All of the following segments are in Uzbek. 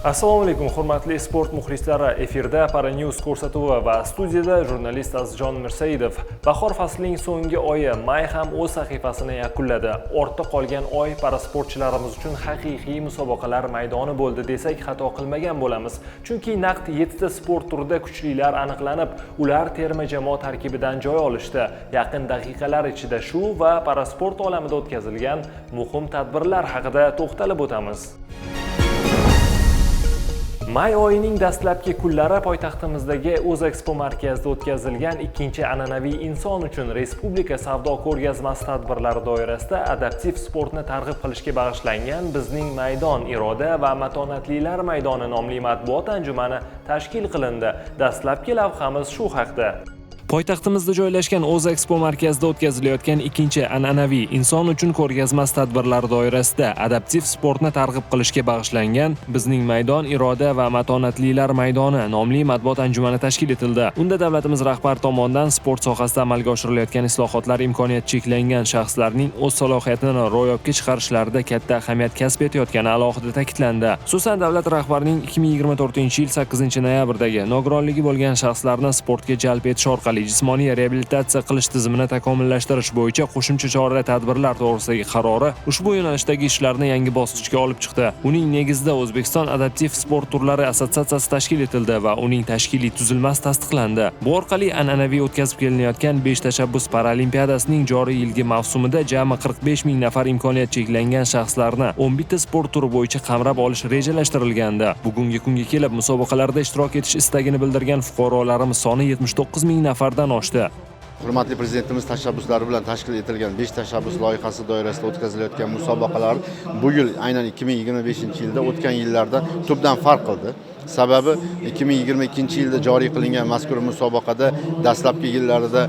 Assalomu alaykum, hurmatli sport muxlislari. Efirda Paranews ko'rsatuvi va studiyada jurnalist Azizjon Mirsaidov. Bahor faslining so'nggi oyi may ham o'z sahifasini yakunladi. Ortda qolgan oy parasportchilarimiz uchun haqiqiy musobaqalar maydoni bo'ldi desak, xato qilmagan bo'lamiz. Chunki naqd 7 ta sport turida kuchlilar aniqlanib, ular terma jamoa tarkibidan joy olishdi. Yaqin daqiqalar ichida shu va parasport olamida o'tkazilgan muhim tadbirlar haqida to'xtalib o'tamiz. May oyining dastlabki kunlari poytaxtimizdagi O'zexpo markazida o'tkazilgan ikkinchi an'anaviy inson uchun respublika savdo ko'rgazmasi tadbirlari doirasida adaptiv sportni targ'ib qilishga bag'ishlangan Bizning maydon iroda va matonatlilar maydoni nomli matbuot anjumani tashkil qilindi. Dastlabki lavhamiz shu haqda. Poytaxtimizda joylashgan O'zexpo markazida o'tkazilayotgan ikkinchi an'anaviy inson uchun ko'rgazmasi tadbirlari doirasida adaptiv sportni targ'ib qilishga bag'ishlangan Bizning maydon iroda va matonatlilar maydoni nomli matbuot anjumani tashkil etildi. Unda davlatimiz rahbari tomonidan sport sohasida amalga oshirilayotgan islohotlar imkoniyati cheklangan shaxslarning o'z salohiyatini ro'yobga chiqarishlarida katta ahamiyat kasb etayotgani alohida ta'kidlandi. Xususan, davlat rahbarining 2024-yil 8-noyabrdagi nogironligi bo'lgan shaxslarni sportga jalb etish orqali jismoniy reabilitatsiya qilish tizimini takomillashtirish bo'yicha qo'shimcha chora-tadbirlar to'g'risidagi qarori ushbu yo'nalishdagi ishlarni yangi bosqichga olib chiqdi. Uning negizida O'zbekiston adaptiv sport turlari assotsiatsiyasi tashkil etildi va uning tashkiliy tuzilmasi tasdiqlandi. Bu orqali an'anaviy o'tkazib kelinayotgan 5 tashabbus paralimpiadasining joriy yilgi mavsumida jami 45 ming nafar imkoniyati cheklangan shaxslarni 11 ta sport turi bo'yicha qamrab olish rejalashtirilgandi. Bugungi kunga kelib musobaqalarda ishtirok etish istagini bildirgan fuqarolarimiz soni 79 ming nafardan oshdi. Hurmatli prezidentimiz tashabbuslari bilan tashkil etilgan 5 tashabbus loyihasi doirasida o'tkazilayotgan musobaqalar bu yil aynan 2025-yilda o'tgan yillarda tubdan farq qildi. Sababi 2022-yilda joriy qilingan mazkur musobaqada dastlabki yillarida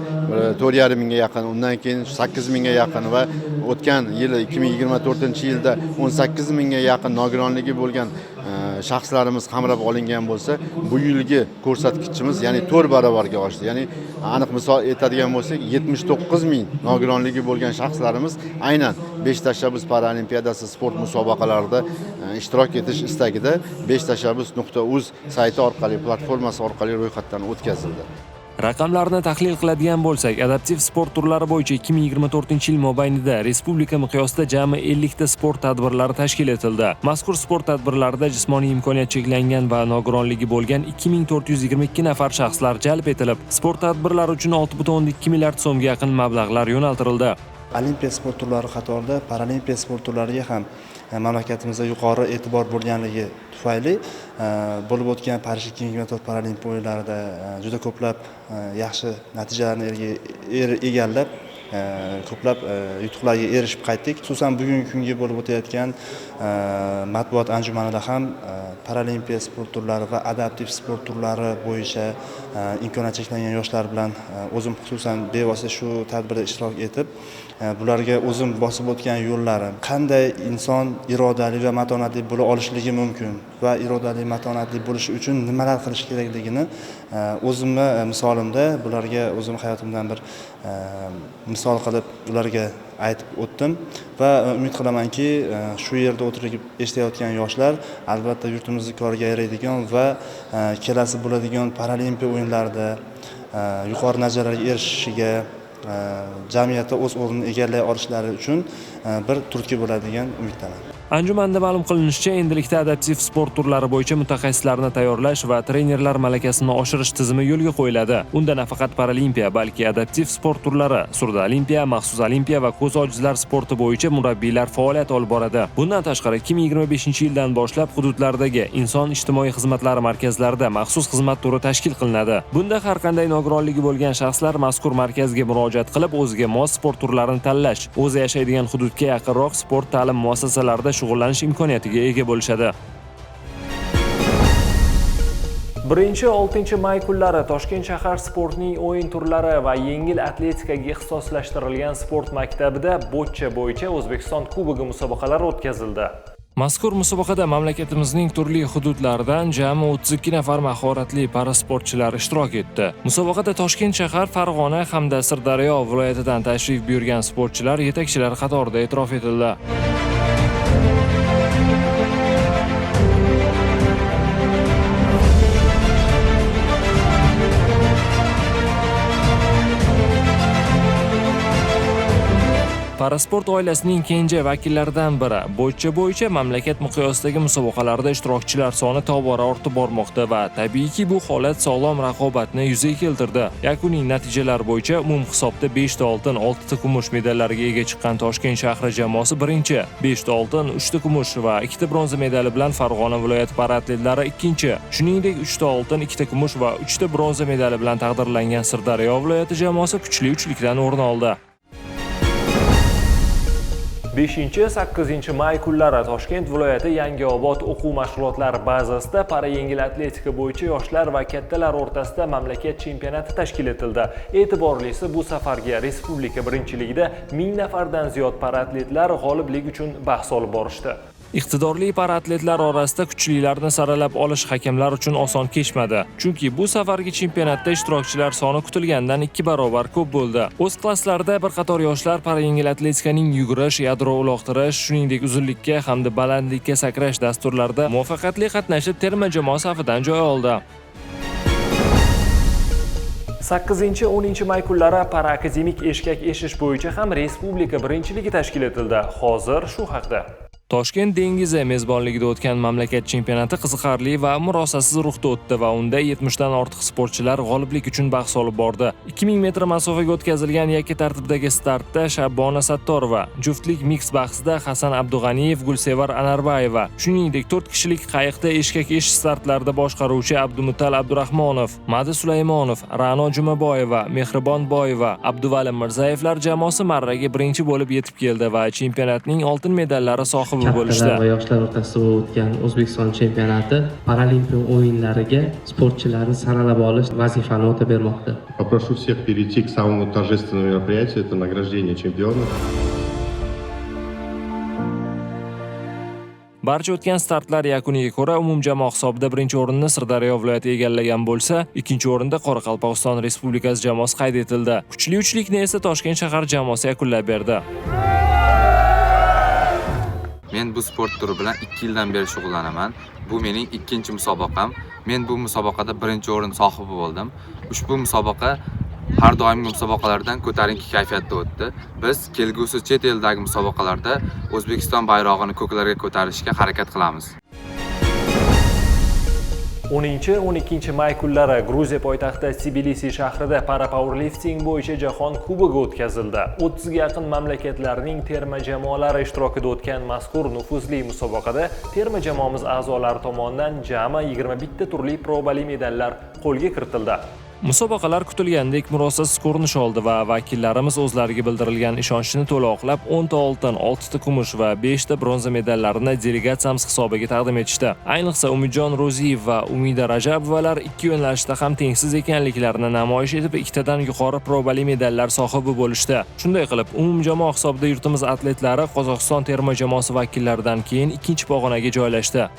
4,5 mingga yaqin, undan keyin 8 mingga yaqin va o'tgan yili 2024-yilda 18 mingga yaqin nogironligi bo'lgan shaxslarimiz qamrab olingan bo'lsa, bu yilgi ko'rsatkichimiz ya'ni 4 barobarga oshdi. Ya'ni aniq misol aytadigan bo'lsak, 79 ming nogironligi bo'lgan shaxslarimiz aynan 5 tashabbus paralimpiadasi sport musobaqalarida ishtirok etish istagida 5 tashabbus.uz sayti orqali, platformasi orqali ro'yxatdan o'tkazildi. Raqamlarni tahlil qiladigan bo'lsak, adaptiv sport turlari bo'yicha 2024-yil mobaynida respublika miqyosida jami 50 ta sport tadbirlari tashkil etildi. Mazkur sport tadbirlarida jismoniy imkoniyati cheklangan va nogironligi bo'lgan 2422 nafar shaxslar jalb etilib, sport tadbirlari uchun 6,2 milliard so'mga yaqin mablag'lar yo'naltirildi. Olimpiya sport turlari qatorida paralimpiya sport turlariga ham mamlakatimizda yuqori e'tibor bo'lganligi tufayli bo'lib o'tgan Parij 2024 Paralimpiya o'yinlarida juda ko'plab yaxshi natijalarni egallab, ko'plab yutuqlarga erishib qaytdik. Xususan, bugungi kunga bo'lib o'tayotgan matbuot anjumanida ham paralimpiya sport turlari va adaptiv sport turlari bo'yicha imkoniyati cheklangan yoshlar bilan o'zim xususan bevosita shu tadbirda ishtirok etib, bularga o'zim bosib o'tgan yo'llarim, qanday inson irodali va matonatli bo'la olishligi mumkin va irodali matonatli bo'lishi uchun nimalar qilish kerakligini o'zimni misolimda bularga o'zim hayotimdan bir misol qilib ularga aytib o'tdim va umid qilamanki, shu yerda o'tirib eshitayotgan yoshlar albatta yurtimizni koriga yaraydigan va kelasi bo'ladigan paralimpiya o'yinlarida yuqori natijalarga erishishiga, jamiyatda o'z o'rnini egallay olishlari uchun bir turtki bo'ladi degan umiddaman. Anjumanda ma'lum qilinishicha, endilikda adaptiv sport turlari bo'yicha mutaxassislarni tayyorlash va trenerlar malakasini oshirish tizimi yo'lga qo'yiladi. Unda nafaqat paralimpiya, balki adaptiv sport turlari, surda olimpiya, maxsus olimpiya va ko'z ojizlar sporti bo'yicha murabbiylar faoliyat olib boradi. Bundan tashqari 2025-yildan boshlab hududlardagi inson ijtimoiy xizmatlari markazlarida maxsus xizmat turi tashkil qilinadi. Bunda har qanday nogironligi bo'lgan shaxslar mazkur markazga murojaat qilib, o'ziga mos sport turlarini tanlash, o'zi yashaydigan hududga yaqinroq sport ta'lim muassasalarida shug'ullanish imkoniyatiga ega bo'lishadi. 1-6 may kunlari Toshkent shahar sportning o'yin turlari va yengil atletikaga ixtisoslashtirilgan sport maktabida boccia bo'yicha O'zbekiston Kubogi musobaqalari o'tkazildi. Mazkur musobaqada mamlakatimizning turli hududlaridan jami 32 nafar mahoratli parasportchilar ishtirok etdi. Musobaqada Toshkent shahar, Farg'ona hamda Sirdaryo viloyatidan tashrif buyurgan sportchilar yetakchilar qatorida e'tirof etildi. Parasport oilasining kenja vakillaridan biri. Bo'yicha bo'yicha mamlakat miqyosidagi musobaqalarda ishtirokchilar soni tobora ortib bormoqda va tabiiyki bu holat sog'lom raqobatni yuzaga keltirdi. Yakuniy natijalar bo'yicha umum hisobda 5 ta oltin, 6 ta kumush medallarga ega chiqqan Toshkent shahri jamoasi birinchi, 5 ta oltin, 3 ta kumush va 2 ta bronza medali bilan Farg'ona viloyati paraatletlari ikkinchi. Shuningdek, 3 ta oltin, 2 ta kumush va 3 ta bronza medali bilan taqdirlangan Sirdaryo viloyati jamoasi kuchli uchlikdan o'rin oldi. 5-8 may kunlari Toshkent viloyati Yangiobod o'quv mashg'ulotlar bazasida para yengil atletika bo'yicha yoshlar va kattalar o'rtasida mamlakat chempionati tashkil etildi. E'tiborlisi, bu safargi respublika birinchiligida 1000 nafardan ziyod paraatletlar g'oliblik uchun bahs olib borishdi. Iqtidorli paraatletlar orasida kuchlilarni saralab olish hakamlar uchun oson kechmadi. Chunki bu safargi chempionatda ishtirokchilar soni kutilgandan 2 barobar ko'p bo'ldi. O'z klasslarida bir qator yoshlar para yengil atletikaning yugurish, yadro uloqtirish, shuningdek uzunlikka hamda balandlikka sakrash dasturlarida muvaffaqiyatli qatnashib, terma jamoa safidan joy oldi. 8-10 may kunlari para akademik eshkak eshish bo'yicha ham respublika birinchiligi tashkil etildi. Hozir shu haqda. Toshkent dengizi mezbonligida o'tgan mamlakat chempionati qiziqarli va murosasiz ruhda o'tdi va unda 70 dan ortiq sportchilar g'oliblik uchun bahs olib bordi. 2000 metr masofaga o'tkazilgan yakka tartibdagi startda Shabbona Sattorova, juftlik mix bahsida Hasan Abdug'aniyev, Gulsevar Anarbayeva, shuningdek 4 kishilik qayiqda eshkak eshish startlarida boshqaruvchi Abdumutal Abdurahmonov, Madi Sulaymonov, Ra'no Jumaboyeva, Mehribon Boyeva, Abduvali Mirzayevlar jamoasi marraga birinchi bo'lib yetib keldi va chempionatning oltin medallari sohibi kattalar va yoshlar o'rtasida bo'lib o'tgan O'zbekiston chempionati Paralimpiya o'yinlariga sportchilarni saralab olish vazifani o'tab bermoqda. Попрошу всех перейти к самому торжественному мероприятию, это награждение чемпионов. Barcha o'tgan startlar yakuniga ko'ra umumjamoa hisobida birinchi o'rinni Sirdaryo viloyati egallagan bo'lsa, ikkinchi o'rinda Qoraqalpog'iston Respublikasi jamoasi qayd etildi. Kuchli uchlikni esa Toshkent shahar jamoasi yakunlab berdi. Men bu sport turi bilan 2 yildan beri shug'ullanaman. Bu mening ikkinchi musobaqam. Men bu musobaqada birinchi o'rin sohibi bo'ldim. Ushbu musobaqa har doimgi musobaqalardan ko'tarinki kayfiyatda o'tdi. Biz kelgusi chet eldagi musobaqalarda O'zbekiston bayrog'ini ko'klarga ko'tarishga harakat qilamiz. 10-12 may kunlari Gruziya poytaxti Tbilisi shahrida para powerlifting bo'yicha jahon kubogi o'tkazildi. 30 ga yaqin mamlakatlarning terma jamoalari ishtirokida o'tgan mazkur nufuzli musobaqada terma jamoamiz a'zolari tomonidan jami 21 ta turli probali medallar qo'lga kiritildi. Musobaqalar kutilgandek murosasiz ko'rinish oldi va vakillarimiz o'zlariga bildirilgan ishonchni to'la oqlab 10 ta oltin, 6 ta kumush va 5 ta bronza medallarini delegatsiyamiz hisobiga taqdim etishdi. Ayniqsa Umidjon Ro'ziyev va Umida Rajabovalar ikki yo'nalishda ham tengsiz ekanliklarini namoyish etib, ikkitadan yuqori probali medallar sohibi bo'lishdi. Shunday qilib, umumjamoa hisobida yurtimiz atletlari Qozog'iston terma jamoasi vakillaridan keyin ikkinchi pog'onaga joylashdi.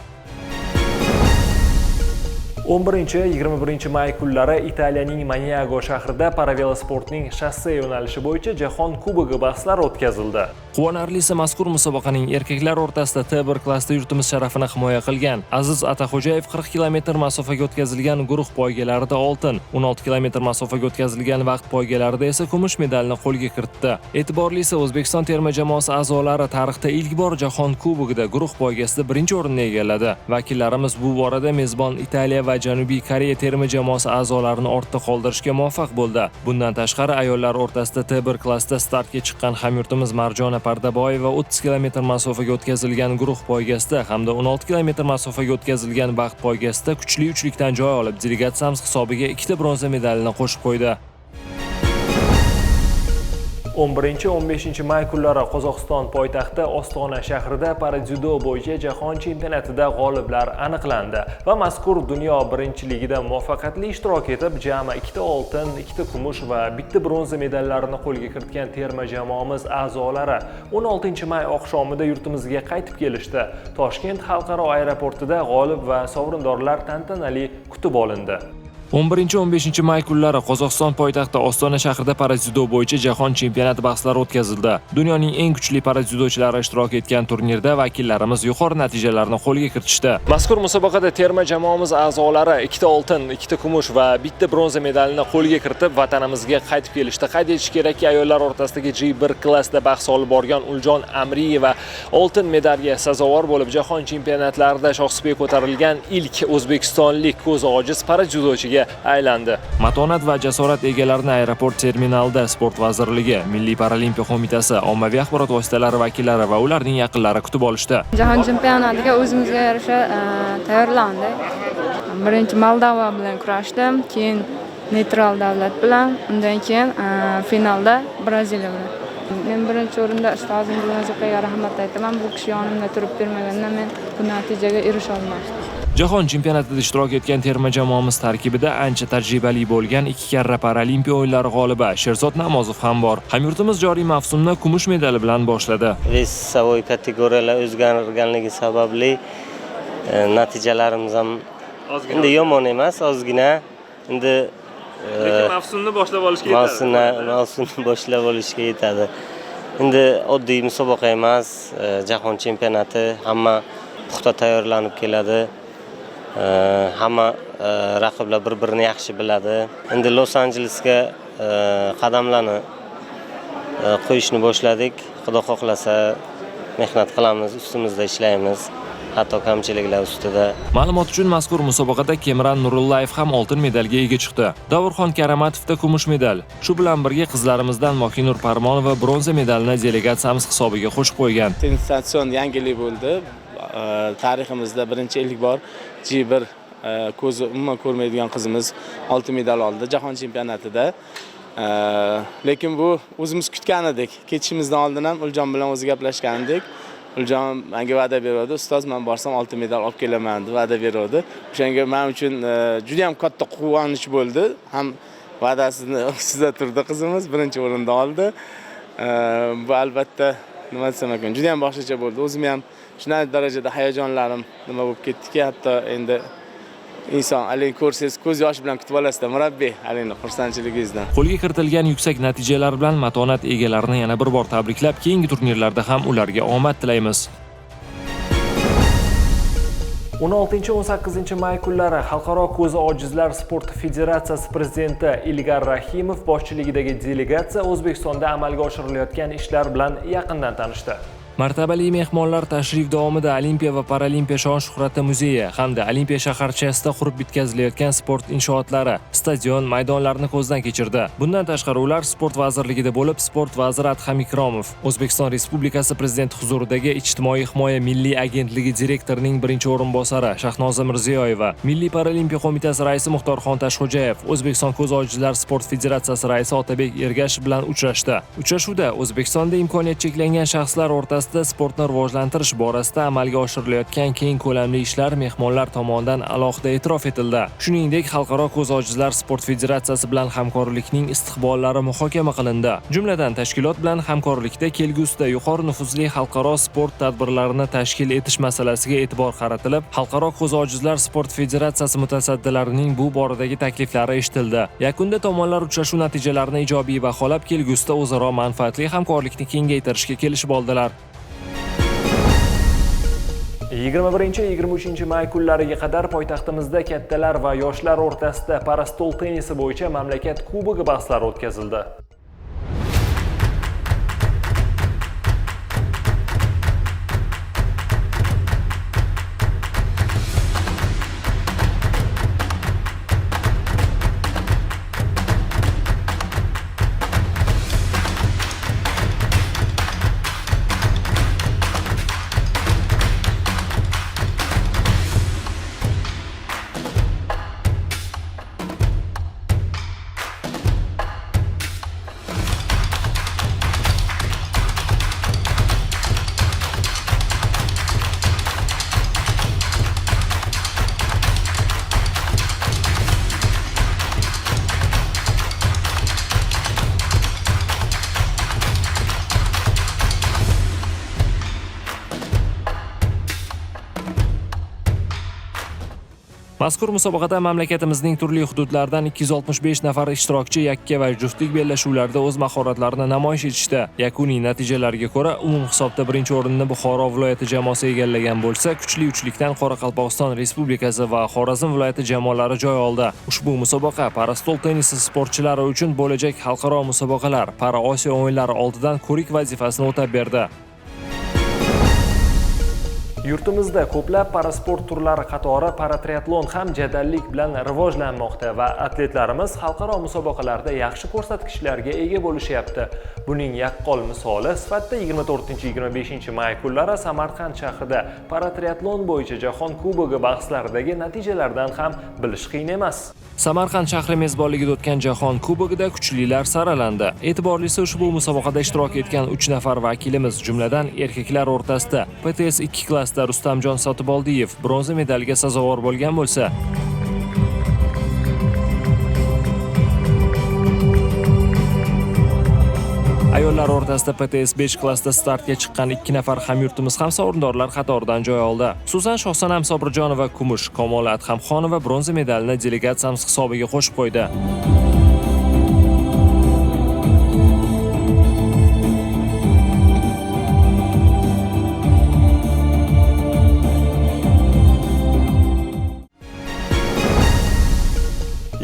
11-21 may kunlari Italiyaning Maniago shahrida paravelosportning shosse yo'nalishi bo'yicha jahon kubogi bahslari o'tkazildi. Quvonarlisi, mazkur musobaqaning erkaklar o'rtasida T1 klassda yurtimiz sharafini himoya qilgan Aziz Ataxo'jayev 40 kilometr masofaga o'tkazilgan guruh poygalarida oltin, 16 kilometr masofaga o'tkazilgan vaqt poygalarida esa kumush medalni qo'lga kiritdi. E'tiborlisi, O'zbekiston terma jamoasi a'zolari tarixda ilk bor jahon kubogida guruh poygasida birinchi o'rinni egalladi. Vakillarimiz bu borada mezbon Italiya va Janubiy Koreya terma jamoasi a'zolarini ortda qoldirishga muvaffaq bo'ldi. Bundan tashqari, ayollar o'rtasida T1 klassda startga chiqqan hamyurtimiz Marjona Pardaboyeva 30 kilometr masofaga o'tkazilgan guruh poygasida hamda 16 kilometr masofaga o'tkazilgan vaqt poygasida kuchli uchlikdan joy olib, delegatsiyamiz hisobiga 2 ta bronza medalini qo'shib qo'ydi. 11-15 may kunlari Qozog'iston poytaxti Ostona shahrida paradzyudo bo'yicha jahon chempionatida g'oliblar aniqlandi va mazkur dunyo birinchiligida muvaffaqiyatli ishtirok etib, jami 2 ta oltin, 2 ta kumush va 1 ta bronza medallarini qo'lga kiritgan terma jamoamiz a'zolari 16 may oqshomida yurtimizga qaytib kelishdi. Toshkent xalqaro aeroportida g'olib va sovrindorlar tantanali kutib olindi. 11-15 may kunlari Qozog'iston poytaxti Ostona shahrida paradzyudo bo'yicha jahon chempionati bahslari o'tkazildi. Dunyoning eng kuchli paradzyudochilari ishtirok etgan turnirda vakillarimiz yuqori natijalarni qo'lga kiritishdi. Mazkur musobaqada terma jamoamiz a'zolari 2 ta oltin, 2 ta kumush va 1 ta bronza medalini qo'lga kiritib, vatanimizga qaytib kelishdi. Qayd etish kerakki, ayollar o'rtasidagi G1 klassda bahs olib borgan Uljon Amriyeva oltin medalga sazovor bo'lib, jahon chempionatlarida shohsupaga ko'tarilgan ilk o'zbekistonlik ko'zi ojiz paradzyudochiga aylandi. Matonat va jasorat egalarini aeroport terminalida Sport vazirligi, Milliy paralimpiya qo'mitasi, ommaviy axborot vositalari vakillari va ularning yaqinlari kutib olishdi. Jahon chempionatiga o'zimizga yarasha tayyorlandik. Birinchi Moldova bilan kurashdim, keyin neytral davlat bilan, undan keyin finalda Braziliya bilan. Men birinchi o'rinda ustozim Gulnoz opaga rahmat aytaman. Bu kishi yonimda turib bermaganda men bu natijaga erisha olmasdim. Jahon chempionatida ishtirok etgan terma jamoamiz tarkibida ancha tajribali bo'lgan 2 karra Paralimpiya o'yinlari g'olibi Sherzod Namozov ham bor. Hamyurtimiz joriy mavsumni kumush medali bilan boshladi. Весовой kategoriyalar o'zgarganligi sababli natijalarimiz ham endi yomon emas, ozgina. Endi lekin mavsumni boshlab olishga yetadi. Mavsumni boshlab olishga yetadi. Endi oddiy musobaqa emas, jahon chempionati, hamma puxta tayyorlanib keladi. Hamma raqiblar bir-birini yaxshi biladi. Endi Los Anjelesga qadamlarni qo'yishni boshladik. Xudo xohlasa mehnat qilamiz, ustimizda ishlaymiz, hatto kamchiliklar ustida. Ma'lumot uchun, mazkur musobaqada Kemran Nurullayev ham oltin medalga ega chiqdi. Davrxon Karamatovda kumush medal. Shu bilan birga qizlarimizdan Mohinur Parmonova bronza medalini delegatsiyamiz hisobiga qo'shib qo'ygan. Sensatsion yangilik bo'ldi. Tariximizda birinchi ilk bor G1 ko'zi umuman ko'rmaydigan qizimiz oltin medal oldi jahon chempionatida. Lekin bu o'zimiz kutgan edik. Ketishimizdan oldin ham Uljon bilan o'zi gaplashgan edik. Uljon menga va'da berdi, ustoz men borsam oltin medal olib kelaman deb va'da berdi. O'shanga men uchun juda ham katta quvonch bo'ldi. Ham va'dasini ustida turdi qizimiz, birinchi o'rinda oldi. Bu albatta nima desam ekan, juda ham boshqacha bo'ldi. O'zim ham shunday darajada hayajonlarim nima bo'lib ketdiki, hatto endi inson haligi ko'rsangiz ko'z yoshi bilan kutib olasizda murabbiy haligi xursandchiligingizdan. Qo'lga kiritilgan yuksak natijalar bilan matonat egalarini yana bir bor tabriklab, keyingi turnirlarda ham ularga omad tilaymiz. 16-18 may kunlari Xalqaro ko'zi ojizlar sport federatsiyasi prezidenti Ilgar Rahimov boshchiligidagi delegatsiya O'zbekistonda amalga oshirilayotgan ishlar bilan yaqindan tanishdi. Martabali mehmonlar tashrif davomida Olimpiya va Paralimpiya shon-shuhrati muzeyi hamda Olimpiya shaharchasida qurib bitkazilayotgan sport inshootlari, stadion, maydonlarni ko'zdan kechirdi. Bundan tashqari ular Sport vazirligida bo'lib, Sport vaziri Adham Ikromov, O'zbekiston Respublikasi Prezidenti huzuridagi Ijtimoiy himoya milliy agentligi direktorining birinchi o'rinbosari Shahnoza Mirziyoyeva, Milliy Paralimpiya qo'mitasi raisi Muxtorxon Tashxo'jayev, O'zbekiston ko'z ojizlar sport federatsiyasi raisi Otabek Ergashev bilan uchrashdi. Uchrashuvda O'zbekistonda imkoniyat cheklangan shaxslar o'rtasida sportni rivojlantirish borasida amalga oshirilayotgan keng ko'lamli ishlar mehmonlar tomonidan alohida e'tirof etildi. Shuningdek, Xalqaro ko'z ojizlar sport federatsiyasi bilan hamkorlikning istiqbollari muhokama qilindi. Jumladan, tashkilot bilan hamkorlikda kelgusida yuqori nufuzli xalqaro sport tadbirlarini tashkil etish masalasiga e'tibor qaratilib, Xalqaro ko'z ojizlar sport federatsiyasi mutasaddilarining bu boradagi takliflari eshitildi. Yakunda tomonlar uchrashuv natijalarini ijobiy baholab, kelgusida o'zaro manfaatli hamkorlikni kengaytirishga kelishib oldilar. 21-23 may kunlariga qadar poytaxtimizda kattalar va yoshlar o'rtasida parastol tennisi bo'yicha mamlakat kubogi bahslari o'tkazildi. Mazkur musobaqada mamlakatimizning turli hududlaridan 265 nafar ishtirokchi yakka va juftlik bellashuvlarda o'z mahoratlarini namoyish etishdi. Yakuniy natijalarga ko'ra, umumhisobda birinchi o'rinni Buxoro viloyati jamoasi egallagan bo'lsa, kuchli uchlikdan Qoraqalpog'iston Respublikasi va Xorazm viloyati jamoalari joy oldi. Ushbu musobaqa parastol tennisi sportchilari uchun bo'lajak xalqaro musobaqalar, Para Osiyo o'yinlari oldidan ko'rik vazifasini o'tab berdi. Yurtimizda ko'plab parasport turlari qatori paratriatlon ham jadallik bilan rivojlanmoqda va atletlarimiz xalqaro musobaqalarda yaxshi ko'rsatkichlarga ega bo'lishyapti. Buning yaqqol misoli sifatida 24-25 may kunlari Samarqand shahrida paratriatlon bo'yicha Jahon Kubogi bahslaridagi natijalardan ham bilish qiyin emas. Samarqand shahri mezbonligida o'tgan Jahon Kubogida kuchlilar saralandi. E'tiborlisi, ushbu musobaqada ishtirok etgan 3 nafar vakilimiz, jumladan erkaklar o'rtasida PTS 2 klassda Rustamjon Sotiboldiyev bronza medalga sazovor bo'lgan bo'lsa, ayollar o'rtasida PTS 5 klassda startga chiqqan 2 nafar hamyurtimiz ham sovrindorlar qatoridan joy oldi. Xususan, Shohsanam Sobirjonova kumush, Kamola Adhamxonova bronza medalini delegatsiyamiz hisobiga qo'shib qo'ydi.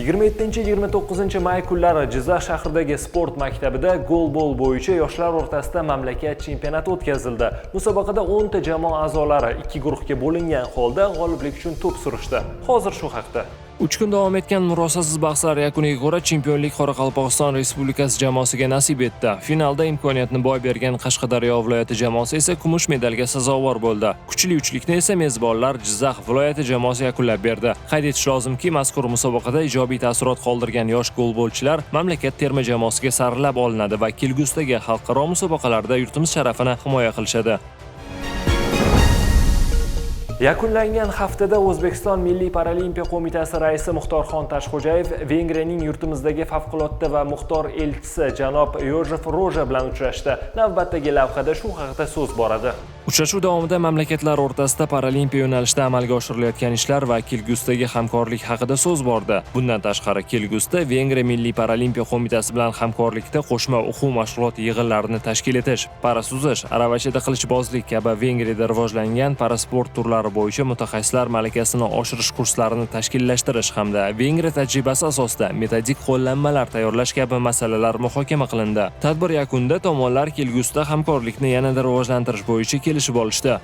27-29 may kunlari Jizzax shahridagi sport maktabida golbol bo'yicha yoshlar o'rtasida mamlakat chempionati o'tkazildi. Musobaqada 10 ta jamoa a'zolari 2 guruhga bo'lingan holda g'oliblik uchun to'p surishdi. Hozir shu haqda. 3 kun davom etgan murosasiz bahslar yakuniga ko'ra chempionlik Qoraqalpog'iston Respublikasi jamoasiga nasib etdi. Finalda imkoniyatni boy bergan Qashqadaryo viloyati jamoasi esa kumush medalga sazovor bo'ldi. Kuchli uchlikni esa mezbonlar Jizzax viloyati jamoasi yakunlab berdi. Qayd etish lozimki, mazkur musobaqada ijobiy taassurot qoldirgan yosh golbolchilar mamlakat terma jamoasiga saralab olinadi va kelgusidagi xalqaro musobaqalarda yurtimiz sharafini himoya qilishadi. Yakunlangan haftada O'zbekiston Milliy Paralimpiya Qo'mitasi raisi Muxtorxon Toshxo'jayev Vengriyaning yurtimizdagi favqulodda va muxtor elchisi janob Yozhef Roja bilan uchrashdi. Navbatdagi lavhada shu haqda so'z boradi. Uchrashuv davomida mamlakatlar o'rtasida paralimpiya yo'nalishida amalga oshirilayotgan ishlar va kelgusidagi hamkorlik haqida so'z bordi. Bundan tashqari, kelgusida Vengriya Milliy Paralimpiya Qo'mitasi bilan hamkorlikda qo'shma o'quv mashg'ulot yig'inlarini tashkil etish, parasuzish, aravachada qilichbozlik kabi Vengriyada rivojlangan parasport turlari bo'yicha mutaxassislar malakasini oshirish kurslarini tashkillashtirish hamda Vengriya tajribasi asosida metodik qo'llanmalar tayyorlash kabi masalalar muhokama qilindi. Tadbir yakunida tomonlar kelgusida hamkorlikni yanada rivojlantirish bo'yicha kelishib olishdi.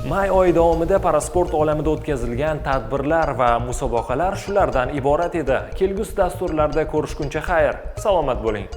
May oyi davomida parasport olamida o'tkazilgan tadbirlar va musobaqalar shulardan iborat edi. Kelgusi dasturlarda ko'rishguncha xayr, salomat bo'ling.